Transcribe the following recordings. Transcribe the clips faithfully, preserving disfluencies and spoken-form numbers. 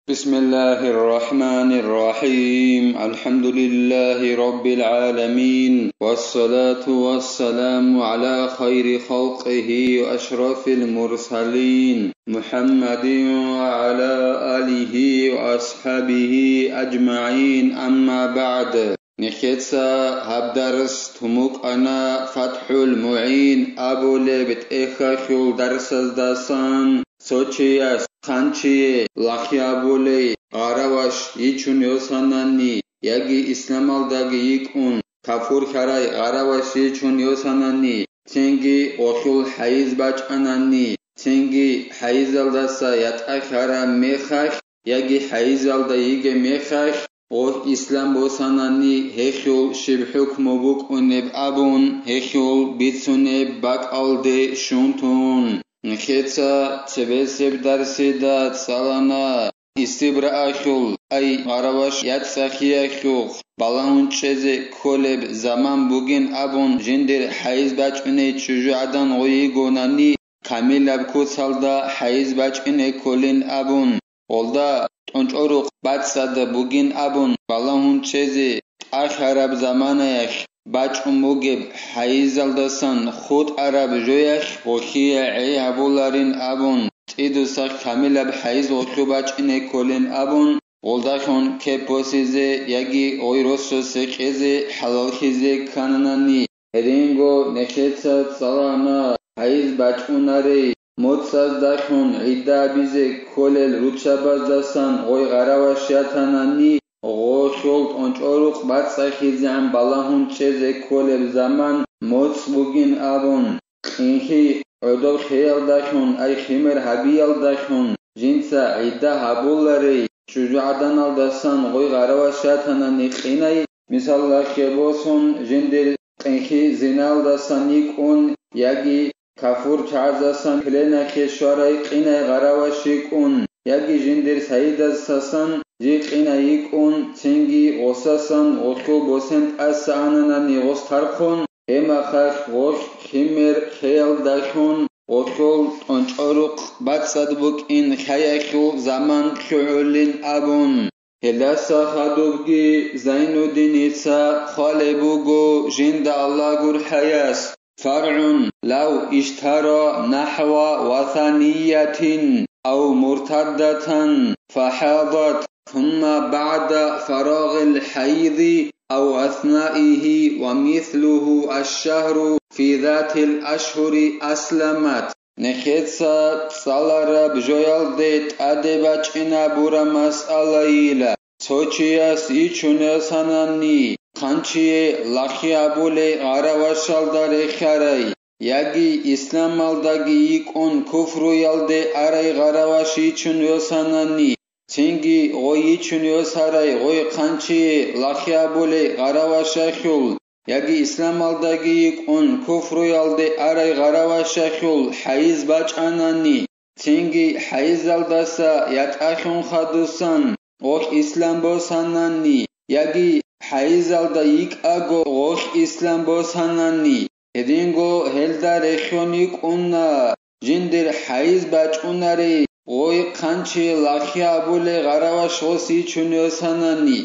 بسم الله الرحمن الرحيم. الحمد لله رب العالمين. والصلاة والسلام على خير خلقه وأشرف المرسلين محمد وعلى آله وأصحابه أجمعين. أما بعد. Нехеца гьаб дарс тумукъана ФатхӀул МугӀин абулеб тӀехьалъул дарсаздасан. Цо чияс хъанчие лахъи абулей гъараваш йичун йосанани, яги исламалдаги йикӀун, кафур хьарай гъараваш йичун йосанани, цинги гъолъул хӀайз бачӀанани, цинги хӀайзалдаса ятӀа хьараб мехалъ, яги хӀайзалда йигеб мехалъ, гъолъ ислам босанани, гьелъул щиб хӀукму букӀунеб абун, гьелъул бицунеб бакӀалде щун тун. Нехеца цебесеб дарсида цӀалана истибраахъул, ай гъараваш яцӀцӀахиялъухъ балагьун чӀезе кколеб заман бугин абун, жиндир хӀайз бачӀуней чӀужугӀадан гъой йигонани, камилаб куцалда хӀайз бачӀине кколин абун, гъолда тӀончӀорухъ бацӀцӀадаб бугин абун балагьун чӀезе тӀахьараб заманаялъ бачӀун бугеб хӀайзалдасан хутӀараб жоялъ гъолъие гӀей гьабуларин абун, цӀидусахъ камилаб хӀайз гъолъу бачӀине кколин абун, гъолдалъун кеп босизе яги гъой рососе кьезе хӀалаллъизе ккананани, гьединго нехеца цӀалана хӀайз бачӀунарей, моцӀаздалъун гӀидда абизе кколел руччабаздасан гъой гъараваш ятанани, гъолъул тӀончӀорухъ бацӀцӀахизегӀан балагьун чӀезе кколеб заман моцӀ бугин абун, кьинхьи гӀодоб хеялдалъун, ай химер гьабиялдалъун, жинца гӀидда гьабуларей, чӀужугӀаданалдасан гъой гъараваш ятанани къинай, мисалалъе босун, жиндир кьинхьи зиналдасан йикӀун, яги кафур чагӀаздасан пленахъе щварай къинай гъараваш йикӀун, яги жиндир сайидасдасан жий къинай йикӀун, цинги гъосасан гъолъул босен тӀаса ананани гъос тархъун, гьеб мехалъ гъолъ химер хеялдалъун гъолъул тӀончӀорухъ бацӀцӀад букӀин хьаялъул заман лъугӀулин абун. Гьелдаса хадубги Зайнуддиница хъвалеб буго жинда Аллагь гурхӀаяс: فرع لو اشترى نحو وثنية أو مرتدة فحاضت، ثم بعد فراغ الحيض أو أثنائه ومثله الشهر في ذات الأشهر أسلمت. Нехеца цӀалараб жоялде тӀаде бачӀинабураб масъалайила. Цо чияс йичун йосанани, хъанчие лахъи абулей гъаравашалда рехарай, яги исламалдаги йикӀун куфруялде арай гъараваш йичун йосанани, цинги гъой йичун йосарай гъой хъанчие лахъи абулей гъаравашалъул, яги исламалдаги йикӀун куфруялде арай гъаравашалъул хӀайз бачӀанани, цинги хӀайзалдаса ятӀалъун хадусан гъолъ ислам босанани, яги хӀайзалда йикӀаго гъолъ ислам босанани, гьединго гьелда рехьон йикӀуна, жиндир хӀайз бачӀунарей гъой хъанчие лахъи абулей гъараваш гъос йичун йосанани,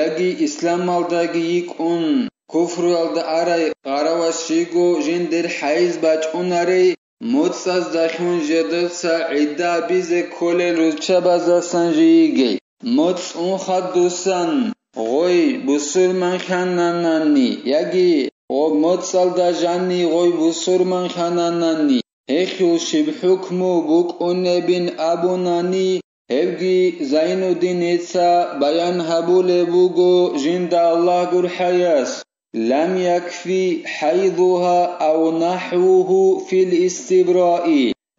яги исламалдаги йикӀун, куфруялда арай гъараваш йиго жиндир хӀайз бачӀунарей, моцӀаздалъун жидеца гӀидда абизе кколел руччабаздасан жийигей. МоцӀ ун хадусан гъой бусурманхананани, яги гъо-, моцӀалда жанни гъой бусурманхананани, гьелъул щиб хӀукму букӀунебин абунани, гьебги Зайнуддиница баян гьабулеб буго жинда Аллагь гурхӀаяс: لم يكف حيضها أو نحوه في الاستبراء،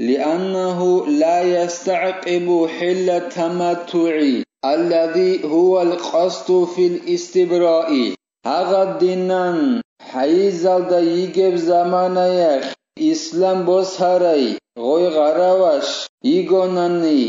لأنه لا يستعقب حل التمتع الذي هو القصد في الاستبراء. Гьагъадинан хӀайзалда йигеб заманаялъ ислам босарай гъой гъараваш йигонани,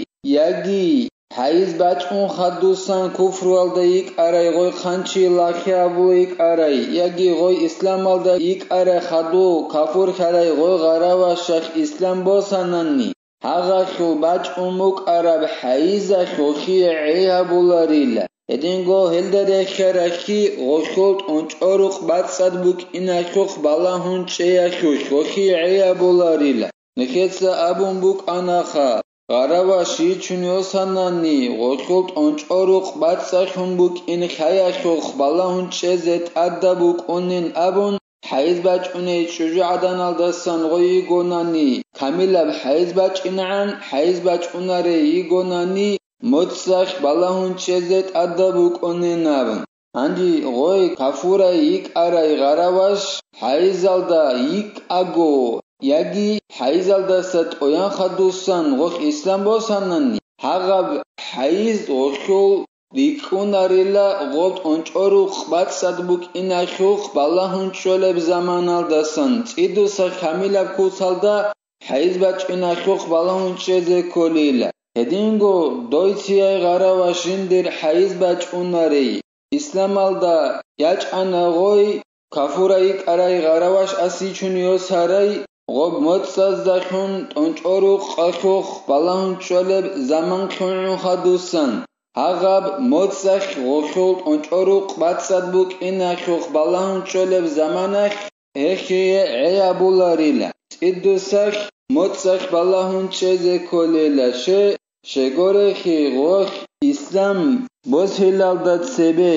яги хӀайз бачӀун хадусан куфруялда йикӀарай гъой хъанчи лахъи абулей йикӀарай, яги гъой исламалда йикӀарай хадув кафур хьарай гъой гъаравашалъ ислам босанани, гьагъалъул бачӀун букӀараб хӀайизалъ гъохие гӀей гьабуларила. Гьединго гьелда рехьарахъи гъолъул тӀончӀорухъ бацӀцӀад букӀиналъухъ балагьун чӀеялъулъ гъохие гӀей гьабуларила. Нехеца абун букӀанаха, гъараваш йичун йосанани, гъолъул тӀончӀорухъ бацӀцӀалъун букӀин лъаялъухъ балагьун чӀезе тӀадаб букӀунин абун, хӀайз бачӀуней чӀужугӀаданалдасан гъой йигонани, камилаб хӀайз бачӀинегӀан хӀайз бачӀунарей йигонани, моцӀалъ балагьун чӀезе тӀадаб букӀунин абун. Гьанже гъой кафурай йикӀарай гъараваш хӀайизалда йикӀаго яги хӀайизалдаса тӀоян хадусан гъолъ ислам босанани, гьагъаб хӀайиз гъолъул рикӀкӀунарила гъоб тӀончӀорухъ бацӀцӀад букӀиналъухъ балагьун чӀолеб заманалдасан цӀидуса камилаб куцалда хӀайз бачӀиналъухъ балагьун чӀезе кколила. Гьединго дой цияй гъараваш жиндир хӀайз бачӀунарей. Исламалда ячӀана гъой, кафурай йикӀарай гъараваш асичун йосарай, гъоб моцӀаздалъун тӀончӀорухъалъухъ балагьун чӀолеб заман лъугӀун хадусан, гьагъаб моцӀалъ гъолъул тӀончӀорухъ бацӀцӀад букӀиналъухъ балагьун чӀолеб заманалъ гьехие гӀей гьабуларила, цӀидусалъ моцӀалъ балагьун чӀезе кколила. Ще, щегорехи гъолъ ислам босилалда цебе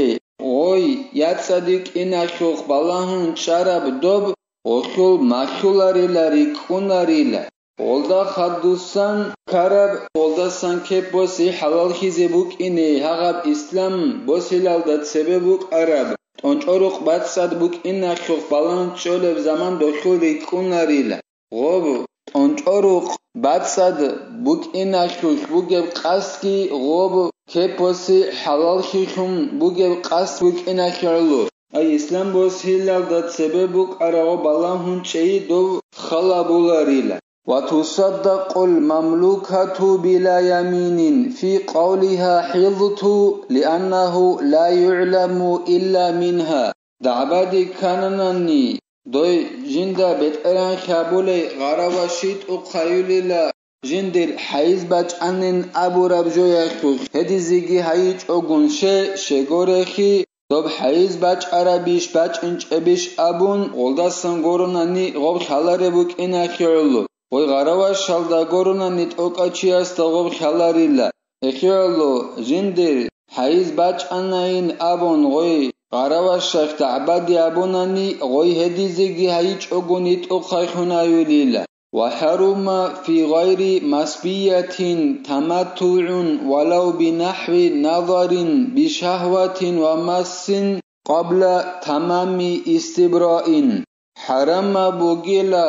гъой яцӀцӀад йикӀиналъухъ балагьун чӀараб доб гъолъул малъуларила, рикӀкӀунарила. Гъолда хадусан ккараб, гъолдасан кеп боси хӀалаллъизе букӀине гьагъаб ислам босилалда цебе букӀараб, тӀончӀорухъ бацӀцӀад букӀиналъухъ балагьун чӀолеб заман долъул рикӀкӀунарила. Гъоб тӀончӀорухъ бацӀцӀад букӀиналъулъ бугеб къасдги гъоб кеп боси хӀалаллъилъун бугеб къасд букӀиналъе гӀоло. Ай ислам босилалда цебе букӀараб балагьун чӀей дов хал гьабуларила. وتصدق المملوكة بلا يمين في قولها حضت لأنه لا يعلم إلا منها. ДагӀбаде ккананани, дой жинда бетӀеран хьабулей гъараваш щитӀухъ гьаюлила, жиндир хӀайз бачӀанин абураб жоялъулъ гьедизеги гьайичӀогун, ще, щегорехи, доб хӀайз бачӀарабищ, бачӀинчӀебищ абун, гъолдасан горунани гъоб хьалареб букӀиналъе гӀоло. Гъой гъаравашалда горунани тӀокӀав чиясда гъоб хьаларила. Эхиялъул жиндир хӀайз бачӀанайин абун гъой гъаравашалъ дагӀбаде абунани, гъой гьедизеги гьайичӀогун йитӀухъайхун гьаюлила. وحرم في غير مسبية تمتع ولو بنحو نظر بشهوة ومس قبل تمام استبراء. ХӀарамаб бугила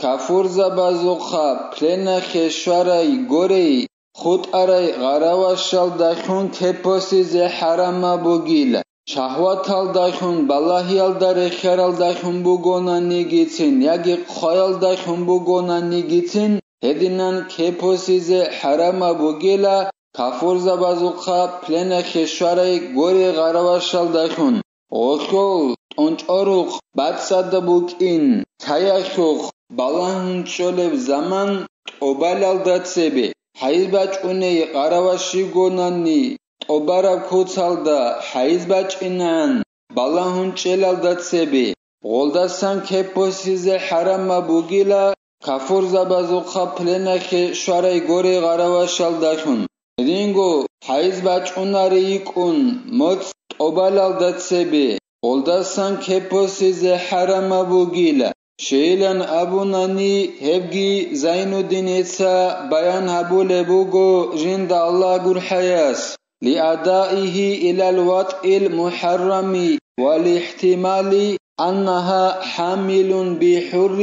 кафурзабазухъа пленахъе щварай горей, хутӀарай гъаравашалдалъун кеп босизе хӀарамаб бугила. Шагьваталдалъун, балагьиялда рехьаралдалъун бугонанигицин яги хъваялдалъун бугонанигицин, гьединан кеп босизе хӀарамаб бугила кафурзабазухъа пленахъе щварай горей гъаравашалдалъун. Гъолъул тӀончӀорухъ бацӀцӀадаб букӀин, цаялъухъ балагьун чӀолеб заман тӀубалалда цебе, хӀайз бачӀуней гъараваш щигонани тӀубараб куцалда хӀайз бачӀинегӀан балагьун чӀелалда цебе, гъолдасан кеп босизе хӀарамаб бугила кафурзабазухъа пленахъе щварай горей гъаравашалдалъун. Гьединго хӀайз бачӀунаре йикӀун моцӀ тӀубалалда цебе, гъолдасан кеп босизе хӀарамаб бугила. Щайилан абунани, гьебги Зайнуддиница баян гьабулеб буго жинда Аллагь гурхӀаяс: لأدائه إلى الوطء المحرم ولاحتمال أنها حامل بحر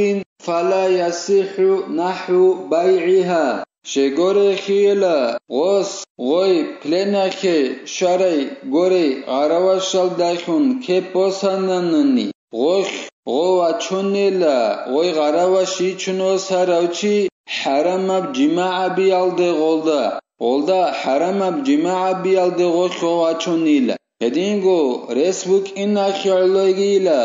فلا يصح نحو بيعها. Щегорехила гъос гъой пленахъе щварай горей гъаравашалдалъун кеп босананани, гъолъ гъов вачунила, гъой гъараваш йичун восарав чи хӀарамаб жимагӀабиялде гъолда, гъолда хӀарамаб жимагӀабиялде гъолъ гъов вачунила. Гьединго рес букӀиналъе гӀолойила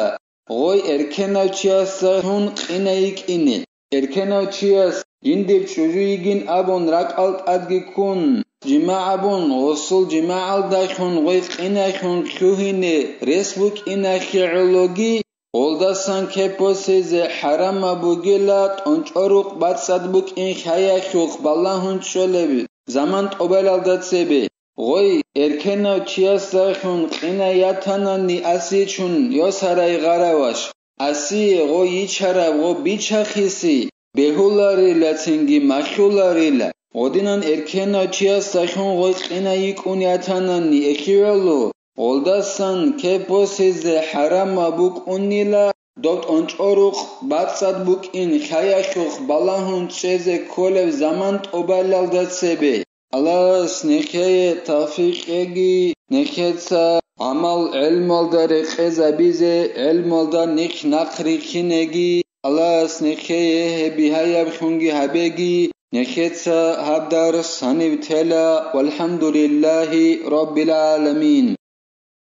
гъой эркенав чиясдалъун къина йикӀине. Эркенав чияс Жиндир чӀужу йигин абун ракӀал тӀадги ккун, жимагӀ абун, гъосул жимагӀалдалъун гъой къинайхун лъугьине рес букӀинахье гӀологи, гъолдасан кеп босизе хӀарамаб бугила тӀончӀорухъ бацӀцӀад букӀин хьаялъухъ балагьун чӀолеб заман тӀубалалда цебе. Гъой, эркенав чиясдалъун къинай ятанани асичун йосарай гъараваш, асие гъой йичараб гъо бичахиси бегьуларила цинги малъуларила. Гъодинан эркенав чиясдалъун гъой къинай йикӀун ятанани эхиялъул, гъолдасан кеп босизе хӀарамаб букӀунила, доб тӀончӀорухъ бацӀцӀад букӀин хьаялъухъ балагьун чӀезе кколеб заман тӀубалалда цебе. Аллагьас нехее тавфикъ кьеги, нехеца гӀамал гӀелмалда рекъезабизе, гӀелмалда нихъ нахърихьинеги, Аллагьас нехее гьеб бигьаяблъунги гьабеги, нехеца гьаб дарс гьаниб тела, валхӀамдулиллагьи раббил гӀаламин.